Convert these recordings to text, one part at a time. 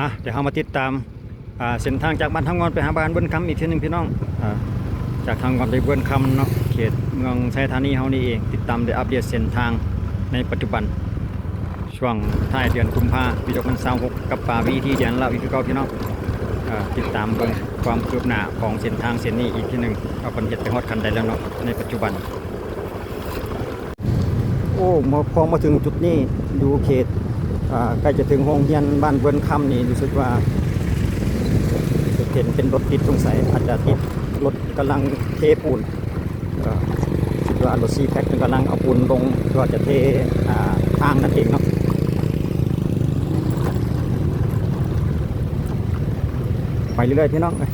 ອ່ະ ດຽວເຮົາມາຕິດຕາມ ອ່າ ເສັ້ນທາງຈາກບ້ານທາງງອນໄປຫາບ້ານເບື້ອນຄຳອີກເທື່ອໜຶ່ງພີ່ນ້ອງ. ອ່າ ຈາກທາງງອນໄປເບື້ອນຄຳເນາະ ເຂດເມືອງໄຊທານີເຮົານີ້ເອງ. ຕິດຕາມໄດ້ອັບເດດເສັ້ນທາງໃນປັດຈຸບັນ ຊ່ວງທ້າຍເດືອນກຸມພາ ປີສອງພັນຊາວຫົກ ກັບປາວິທີແດນລາວອີກຄືເກົ່າພີ່ນ້ອງ. ອ່າ ຕິດຕາມເບິ່ງຄວາມຄືບໜ້າຂອງເສັ້ນທາງເສັ້ນນີ້ອີກເທື່ອໜຶ່ງ ວ່າເພິ່ນເຮັດໄປຮອດຂັ້ນໃດແລ້ວເນາະໃນປັດຈຸບັນ. ໂອ້ ມາ ພໍມາເຖິງຈຸດນີ້ ຢູ່ເຂດ ອ່າ ໃກ້ຈະເຖິງໂຮງຮຽນບ້ານເວີນຄຳນີ້ ຮູ້ສຶກວ່າເຫັນເປັນລົດຕິດ ສົງໄສອາດຈະຕິດລົດກຳລັງເທປູນ. ເອີ ຄິດວ່າລົດຊີແພັກເພິ່ນກຳລັງເອົາປູນລົງ ເພື່ອຈະເທ ອ່າ ທາງນັ້ນເອງເນາະ. ໄປເລື້ອຍໆ ພີ່ນ້ອງເອີຍ.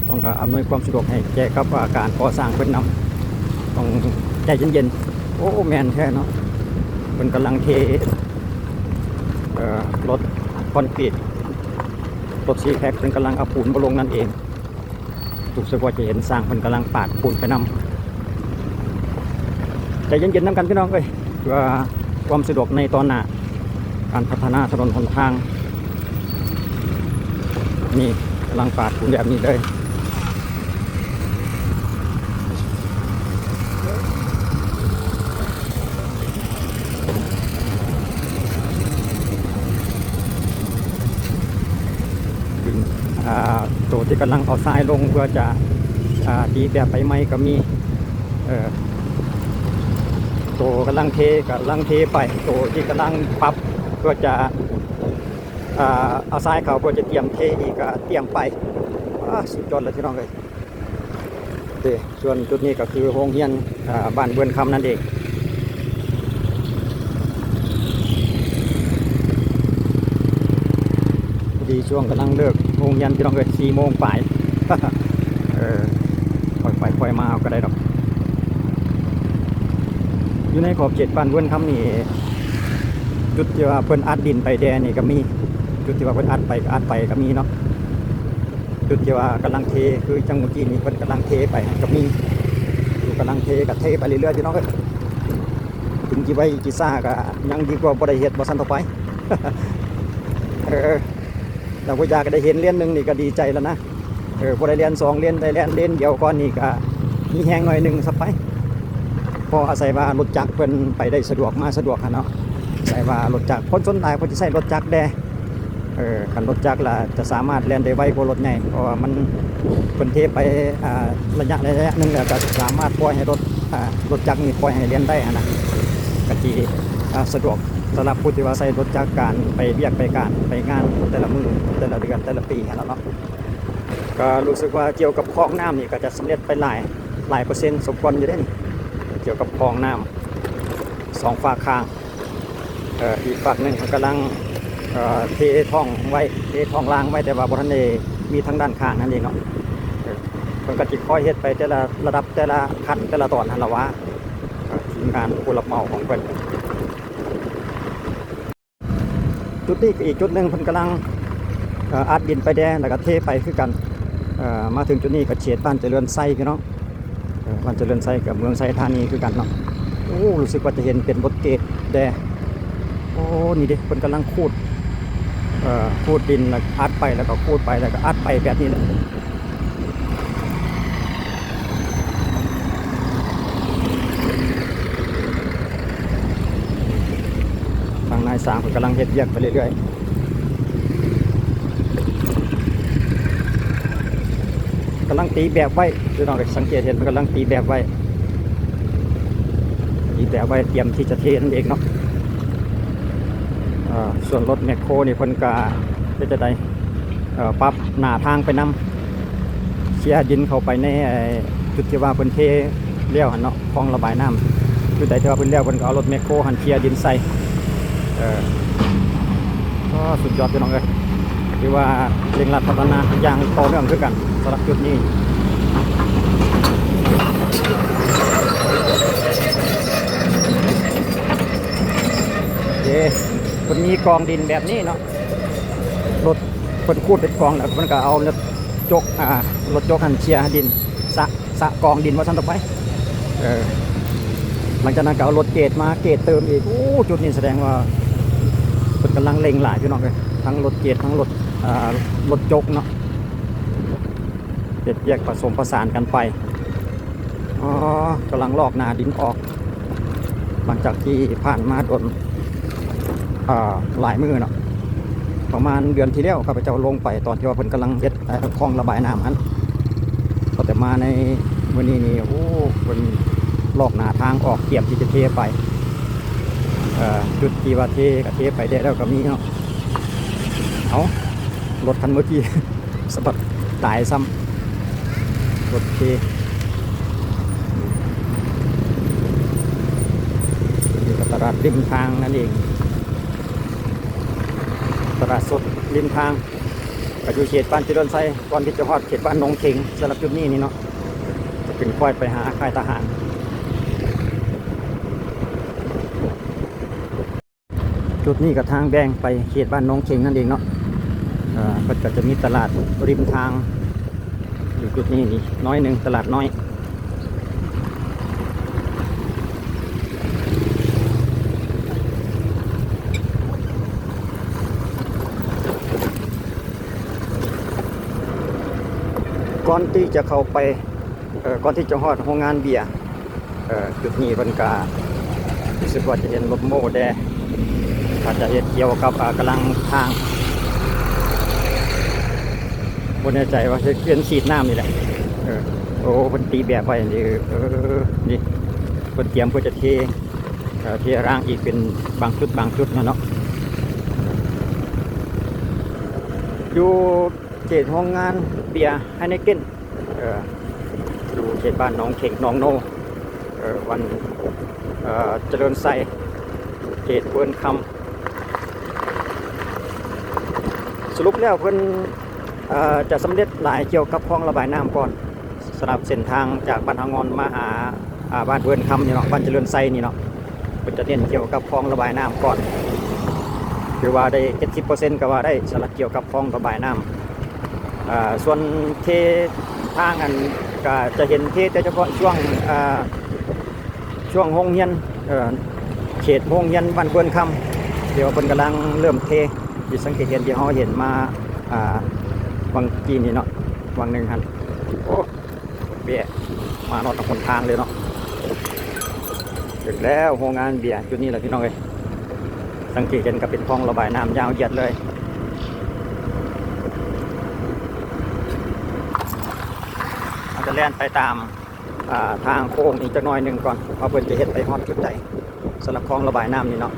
ຕ້ອງ ອຳນວຍຄວາມສະດວກໃຫ້ແກ່ກັບ ອ່າ ການກໍ່ສ້າງເພິ່ນນຳ ຕ້ອງໃຈເຢັນໆ. ໂອ້ ແມ່ນແທ້ເນາະ ເພິ່ນກຳລັງເທ ເອີ ລົດຄອນກຣີດ ລົດຊີແພັກເພິ່ນກຳລັງເອົາປູນມາລົງນັ້ນເອງ. ຮູ້ສຶກວ່າຈະເຫັນຊ່າງເພິ່ນກຳລັງປາດປູນໄປນຳ. ໃຈເຢັນໆ ນຳກັນພີ່ນ້ອງເອີຍ ເພື່ອຄວາມສະດວກໃນຕອນໜ້າ ການພັດທະນາຖະໜົນຫົນທາງ. ນີ້ກຳລັງປາດປູນແບບນີ້ເລີຍ. ອ່າ ໂຕທີ່ກຳລັງເອົາຊາຍລົງເພື່ອຈະ ອ່າ ຕີແບບໄປໃໝ່ກໍມີ. ເອີ ໂຕກຳລັງເທ ກຳລັງເທໄປ ໂຕທີ່ກຳລັງປັບເພື່ອຈະ ອ່າ ເອົາຊາຍເຂົ້າ ເພື່ອຈະຕຽມເທອີກກໍຕຽມໄປ. ອາ ສຸດຍອດເລີຍພີ່ນ້ອງເອີຍ. ເດ້ ສ່ວນຈຸດນີ້ກໍຄືໂຮງຮຽນ ອ່າ ບ້ານເວີນຄຳນັ້ນເອງ. ພໍດີຊ່ວງກຳລັງເລີກໂຮງຮຽນ ພີ່ນ້ອງເອີຍ ສີ່ໂມງປາຍ. ເອີ ຄ່ອຍໄປຄ່ອຍມາເອົາກໍໄດ້ດອກ. ຢູ່ໃນຂອບເຂດບ້ານເວີນຄຳນີ້ ຈຸດທີ່ວ່າເພິ່ນອັດດິນໄປແດ່ນີ້ກໍມີ ຈຸດທີ່ວ່າເພິ່ນອັດໄປກໍອັດໄປກໍມີເນາະ. ຈຸດທີ່ວ່າກຳລັງເທ ຄືຈັ່ງມື້ກີ້ນີ້ເພິ່ນກຳລັງເທໄປກໍມີ ຢູ່ກຳລັງເທກໍເທໄປເລື້ອຍໆ ພີ່ນ້ອງເອີຍ. ເຖິງຊິໄວຊິຊ້າກໍຍັງດີກວ່າບໍ່ໄດ້ເຮັດ ວ່າຊັ້ນເຖາະໄປ. ເອີ ແລ້ວກໍຢາກໄດ້ເຫັນເລນໜຶ່ງນີ້ກໍດີໃຈແລ້ວນະ. ເອີ ບໍ່ໄດ້ແລ່ນສອງເລນ ໄດ້ແລ່ນເລນດຽວກ່ອນນີ້ກໍມີແຮງໜ້ອຍໜຶ່ງຊະໄປ. ເພາະອາໄສວ່າລົດຈັກເພິ່ນໄປໄດ້ສະດວກມາສະດວກຫັ້ນເນາະ. ອາໄສວ່າລົດຈັກ ຄົນສ່ວນຫຼາຍເພິ່ນຈະໃຊ້ລົດຈັກແດ່. ເອີ ຄັນລົດຈັກລະຈະສາມາດແລ່ນໄດ້ໄວກວ່າລົດໃຫຍ່ ເພາະວ່າມັນ ເພິ່ນເທໄປ ອ່າ ໄລຍະ ໄລຍະໜຶ່ງແລ້ວກໍສາມາດປ່ອຍໃຫ້ລົດ ອ່າ ລົດຈັກນີ້ປ່ອຍໃຫ້ແລ່ນໄດ້ຫັ້ນນະ. ກໍຊິ ອ່າ ສະດວກສຳລັບຜູ້ທີ່ວ່າໃຊ້ລົດຈັກການໄປວຽກໄປການໄປງານແຕ່ລະມື້ແຕ່ລະເດືອນແຕ່ລະປີຫັ້ນລະເນາະ. ກໍຮູ້ສຶກວ່າກ່ຽວກັບຄອງນ້ຳນີ້ກໍຈະສຳເລັດໄປຫຼາຍ ຫຼາຍເປີເຊັນສົມຄວນຢູ່ເດ້ນີ້ ກ່ຽວກັບຄອງນ້ຳ ສອງຟາກຂ້າງ. ເອີ ອີກຟາກໜຶ່ງເພິ່ນກຳລັງ ເອີ ເທທ້ອງໄວ້ ເທທ້ອງລາງໄວ້ ແຕ່ວ່າບໍ່ທັນໄດ້ມີທາງດ້ານຂ້າງນັ້ນເອງເນາະ. ເອີ ເພິ່ນກໍຊິຄ່ອຍເຮັດໄປແຕ່ລະລະດັບ ແຕ່ລະຂັ້ນ ແຕ່ລະຕອນຫັ້ນລະວ່າ ເອີ ທີມງານຜູ້ຮັບເໝົາຂອງເພິ່ນ. ຈຸດນີ້ກໍອີກຈຸດໜຶ່ງ ເພິ່ນກຳລັງ ເອີ ອັດດິນໄປແດ່ ແລ້ວກໍເທໄປຄືກັນ. ເອີ ມາເຖິງຈຸດນີ້ກໍເຂດບ້ານຈະເລີນໄຊ ພີ່ນ້ອງ. ເອີ ບ້ານຈະເລີນໄຊກັບເມືອງໄຊທານີຄືກັນເນາະ. ໂອ້ ຮູ້ສຶກວ່າຈະເຫັນເປັນລົດເກດແດ່. ໂອ້ ນີ້ເດ້ ເພິ່ນກຳລັງຂູດ ເອີ ຂູດດິນ ແລ້ວອັດໄປ ແລ້ວກໍຂູດໄປ ແລ້ວກໍອັດໄປແບບນີ້ແຫຼະ. ທາງນາຍຊ່າງເພິ່ນກຳລັງເຮັດວຽກໄປເລື້ອຍໆ. ກຳລັງຕີແບບໄວ້ ພີ່ນ້ອງເອີຍ ສັງເກດເຫັນເພິ່ນກຳລັງຕີແບບໄວ້ ຕີແບບໄວ້ ຕຽມທີ່ຈະເທນັ້ນເອງເນາະ. ເອີ ສ່ວນລົດແມັກໂຄນີ້ເພິ່ນກະເຮັດຈັ່ງໃດ ເອີ ປັບໜ້າທາງໄປນຳ ເຊຍດິນເຂົ້າໄປໃນ ເອີ ຈຸດທີ່ວ່າເພິ່ນເທແລ້ວຫັ້ນເນາະ ຄອງລະບາຍນ້ຳ. ຈຸດໃດທີ່ວ່າເພິ່ນແລ້ວ ເພິ່ນກໍເອົາລົດແມັກໂຄຫັ້ນເຊຍດິນໃສ່. ເອີ ໂອ້ ສຸດຍອດ ພີ່ນ້ອງເອີຍ ຖືວ່າເລັ່ງລັດພັດທະນາຢ່າງຕໍ່ເນື່ອງຄືກັນສຳລັບຈຸດນີ້. ເດ້ ເພິ່ນມີກອງດິນແບບນີ້ເນາະ ລົດເພິ່ນຂູດເປັນກອງແລ້ວ ເພິ່ນກໍເອົາລົດຈົກ ອ່າ ລົດຈົກຫັ້ນເຊຍດິນ ສະ ສະກອງດິນວ່າຊັ້ນເຖາະໄປ. ເອີ ຫຼັງຈາກນັ້ນກໍເອົາລົດເກດມາເກດເຕີມອີກ. ໂອ້ ຈຸດນີ້ສະແດງວ່າເພິ່ນ ກຳລັງເລັ່ງຫຼາຍພີ່ນ້ອງເອີຍ ທັງລົດເກດ ທັງລົດ ເອີ ລົດຈົກເນາະ ເຮັດວຽກປະສົມປະສານກັນໄປ. ອໍ ກຳລັງລອກໜ້າດິນອອກ ຫຼັງຈາກທີ່ຜ່ານມາດົນ ເອີ ຫຼາຍມື້ເນາະ ປະມານເດືອນທີ່ແລ້ວ ຂ້າພະເຈົ້າລົງໄປຕອນທີ່ວ່າເພິ່ນກຳລັງເຮັດ ເອີ ຄອງລະບາຍນ້ຳຫັ້ນ ກໍແຕ່ມາໃນມື້ນີ້ນີ້ ໂອ້ ເພິ່ນລອກໜ້າທາງອອກ ກຽມທີ່ຈະເທໄປ ເອີ ຈຸດທີ່ວ່າເທກໍເທໄປແດ່ແລ້ວກໍມີເນາະ. ເອົ້າ ລົດຄັນເມື່ອກີ້ ສະບັດຕາຍຊ້ຳ ລົດເທ. ນີ້ກໍຕະຫຼາດລິມທາງນັ້ນເອງ ຕະຫຼາດສົດລິມທາງ ກໍຢູ່ເຂດບ້ານຈະເລີນໄຊ ກ່ອນທີ່ຈະຮອດເຂດບ້ານໜອງເຂັງ. ສຳລັບຈຸດນີ້ນີ້ເນາະ ຈະເປັນຄວາຍໄປຫາຄ້າຍທະຫານ. ຈຸດນີ້ກໍທາງແບ່ງໄປເຂດບ້ານໜອງເຂັງນັ້ນເອງເນາະ. ເອີ ເພິ່ນກໍຈະມີຕະຫຼາດລິມທາງຢູ່ຈຸດນີ້ນີ້ໜ້ອຍໜຶ່ງ ຕະຫຼາດນ້ອຍ. ກ່ອນທີ່ຈະເຂົ້າໄປ ເອີ ກ່ອນທີ່ຈະຮອດໂຮງງານເບຍ ເອີ ຈຸດນີ້ເພິ່ນກະ ຮູ້ສຶກວ່າຈະເຫັນລົດໂມ້ແດ່ ອາດຈະເຮັດກ່ຽວກັບ ອາ ກຳລັງທາງ ບໍ່ແນ່ໃຈວ່າເຮັດເຄື່ອນສີດນ້ຳນີ້ແຫຼະ. ເອີ ໂອ້ ເພິ່ນຕີແບບໄວ້ນີ້ ເອີ ນີ້ເພິ່ນກຽມເພື່ອຈະເທ ເອີ ເທລາງອີກເປັນບາງຈຸດ ບາງຈຸດແມ່ນເນາະ ຢູ່ເຂດໂຮງງານເບຍໄຮເນເກັນ. ເອີ ຢູ່ເຂດບ້ານໜອງເຂັງ ໜອງໂນ ເອີ ວັນ ເອີ ຈະເລີນໄຊ ເຂດເວີນຄຳ. ສະຫຼຸບແລ້ວເພິ່ນ ເອີ ຈະສຳເລັດຫຼາຍກ່ຽວກັບຄອງລະບາຍນ້ຳກ່ອນ ສຳລັບເສັ້ນທາງຈາກບ້ານຫາງອນມາຫາ ອາ ບ້ານເວີນຄຳນີ້ເນາະ ບ້ານຈະເລີນໄຊນີ້ເນາະ ເພິ່ນຈະເນັ້ນກ່ຽວກັບຄອງລະບາຍນ້ຳກ່ອນ ຖືວ່າໄດ້ເຈັດສິບເປີເຊັນກໍວ່າໄດ້ ສຳລັບກ່ຽວກັບຄອງລະບາຍນ້ຳ. ອາ ສ່ວນເທທາງນັ້ນກະຈະເຫັນເທແຕ່ສະເພາະຊ່ວງ ອາ ຊ່ວງໂຮງຮຽນ ເອີ ເຂດໂຮງຮຽນບ້ານເວີນຄຳ ທີ່ວ່າເພິ່ນກຳລັງເລີ່ມເທ ທີ່ສັງເກດເຫັນ ທີ່ເຮົາເຫັນມາ ອາ ຫວ່າງກີ້ນີ້ເນາະ ຫວ່າງໜຶ່ງຫັ້ນ. ໂອ້ ແບະມາຮອດຫົນທາງເລີຍເນາະ. ເຖິງແລ້ວໂຮງງານເບຍຈຸດນີ້ແຫຼະພີ່ນ້ອງເອີຍ ສັງເກດເຫັນກໍເປັນຄອງລະບາຍນ້ຳຍາວຢຽດເລີຍ. ເຮົາຈະແລ່ນໄປຕາມ ອາ ທາງໂຄ້ງອີກຈັກໜ້ອຍໜຶ່ງກ່ອນ ວ່າເພິ່ນຈະເຮັດໄປຮອດຈຸດໃດ ສຳລັບຄອງລະບາຍນ້ຳນີ້ເນາະ.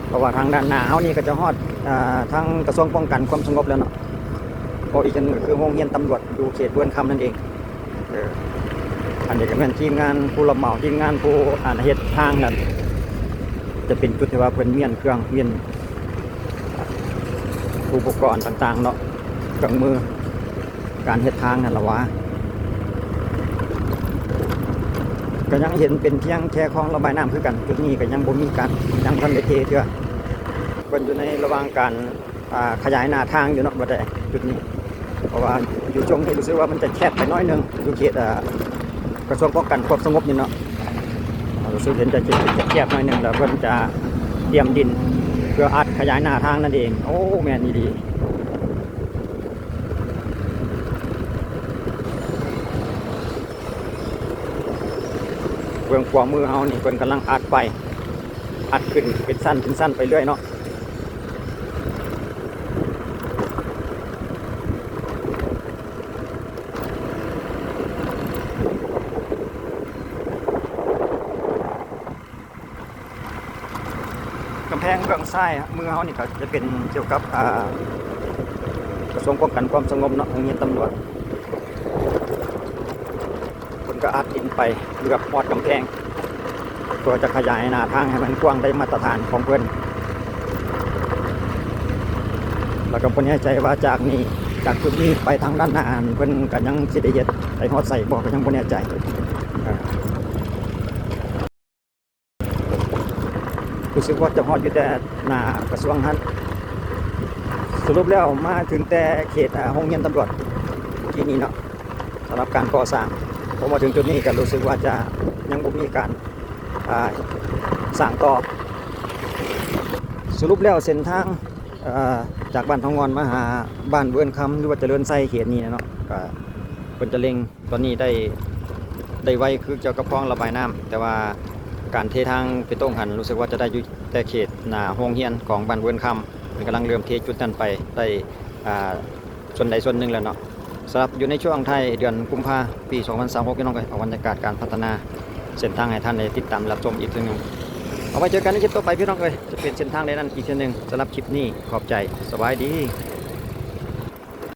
ເພາະວ່າທາງດ້ານໜ້າເຮົານີ້ກໍຈະຮອດ ອາ ທາງກະຊວງປ້ອງກັນຄວາມສະຫງົບແລ້ວເນາະ ເພາະອີກອັນໜຶ່ງກໍຄືໂຮງຮຽນຕຳຫຼວດຢູ່ເຂດເວີນຄຳນັ້ນເອງ. ເອີ ອັນນີ້ກໍແມ່ນທີມງານຜູ້ຮັບເໝົາ ທີມງານຜູ້ ອາ ເຮັດທາງນັ້ນ ຈະເປັນຈຸດທີ່ວ່າເພິ່ນມ້ຽນເຄື່ອງ ມ້ຽນອຸປະກອນຕ່າງໆເນາະ ເຄື່ອງມືການເຮັດທາງຫັ້ນລະຫວາ. ກໍຍັງເຫັນເປັນພຽງແຄ່ຄອງລະບາຍນ້ຳຄືກັນ ຈຸດນີ້ກໍຍັງບໍ່ມີການ ຍັງບໍ່ທັນໄດ້ເທເທື່ອ ເພິ່ນຢູ່ໃນລະຫວ່າງການ ອາ ຂະຫຍາຍໜ້າທາງຢູ່ເນາະ ບໍ່ໄດ້ຈຸດນີ້ ເພາະວ່າຢູ່ຊ່ວງນີ້ຮູ້ສຶກວ່າມັນຈະແຄບໄປໜ້ອຍໜຶ່ງ ຢູ່ເຂດ ອາ ກະຊວງປ້ອງກັນຄວາມສະຫງົບນີ້ເນາະ ຮູ້ສຶກເຫັນຈະແຄບໜ້ອຍໜຶ່ງ ແລ້ວເພິ່ນຈະຕຽມດິນເພື່ອອັດຂະຫຍາຍໜ້າທາງນັ້ນເອງ. ໂອ້ ແມ່ນອີ່ຫຼີ ເບື້ອງຂວາມືເຮົານີ້ເພິ່ນກຳລັງອັດໄປ ອັດຂຶ້ນເປັນຊັ້ນເປັນຊັ້ນໄປເລື້ອຍເນາະ. ກຳແພງເບື້ອງຊ້າຍມືເຮົານີ້ກໍຈະເປັນກ່ຽວກັບ ອາ ກະຊວງປ້ອງກັນຄວາມສະຫງົບເນາະ ໂຮງຮຽນຕຳຫຼວດ. ເພິ່ນກໍອັດດິນໄປເກືອບຮອດກຳແພງ ເພື່ອຈະຂະຫຍາຍໜ້າທາງໃຫ້ມັນກວ້າງໄດ້ມາດຕະຖານຂອງເພິ່ນ. ແລ້ວກໍບໍ່ແນ່ໃຈວ່າຈາກນີ້ ຈາກຈຸດນີ້ໄປທາງດ້ານໜ້າຫັ້ນ ເພິ່ນກໍຍັງຊິໄດ້ເຮັດໄປຮອດໃສບໍ່ ກໍຍັງບໍ່ແນ່ໃຈ. ຮູ້ສຶກວ່າຈະຮອດຢູ່ແຕ່ໜ້າກະຊວງຫັ້ນ. ສະຫຼຸບແລ້ວມາເຖິງແຕ່ເຂດ ອາ ໂຮງຮຽນຕຳຫຼວດທີ່ນີ້ເນາະ ສຳລັບການກໍ່ສ້າງ. ພໍມາເຖິງຈຸດນີ້ກໍຮູ້ສຶກວ່າຈະຍັງບໍ່ມີການ ອາ ສ້າງຕໍ່. ສະຫຼຸບແລ້ວເສັ້ນທາງ ເອີ ຈາກບ້ານເທົາງ່ອນມາຫາບ້ານເວີນຄຳ ຫຼືວ່າຈະເລີນໄຊເຂດນີ້ນະເນາະ ກະເພິ່ນຈະເລັ່ງ ຕອນນີ້ໄດ້ ໄດ້ໄວຄືກ່ຽວກັບຄອງລະບາຍນ້ຳ ແຕ່ວ່າການເທທາງເບຕົງຫັ້ນ ຮູ້ສຶກວ່າຈະໄດ້ຢູ່ແຕ່ເຂດໜ້າໂຮງຮຽນຂອງບ້ານເວີນຄຳ ເພິ່ນກຳລັງເລີ່ມເທຈຸດນັ້ນໄປໄດ້ ອ່າ ສ່ວນໃດສ່ວນໜຶ່ງແລ້ວເນາະ. ສຳລັບຢູ່ໃນຊ່ວງທ້າຍເດືອນກຸມພາ ປີສອງພັນຊາວຫົກ ພີ່ນ້ອງເອີຍ ເອົາບັນຍາກາດການພັດທະນາເສັ້ນທາງໃຫ້ທ່ານໄດ້ຕິດຕາມຮັບຊົມອີກເທື່ອໜຶ່ງ. ເອົາໄວ້ເຈີກັນໃນຄລິບຕໍ່ໄປ ພີ່ນ້ອງເອີຍ ຈະເປັນເສັ້ນທາງໃດນັ້ນອີກເທື່ອໜຶ່ງ. ສຳລັບຄລິບນີ້ ຂອບໃຈ ສະບາຍດີ.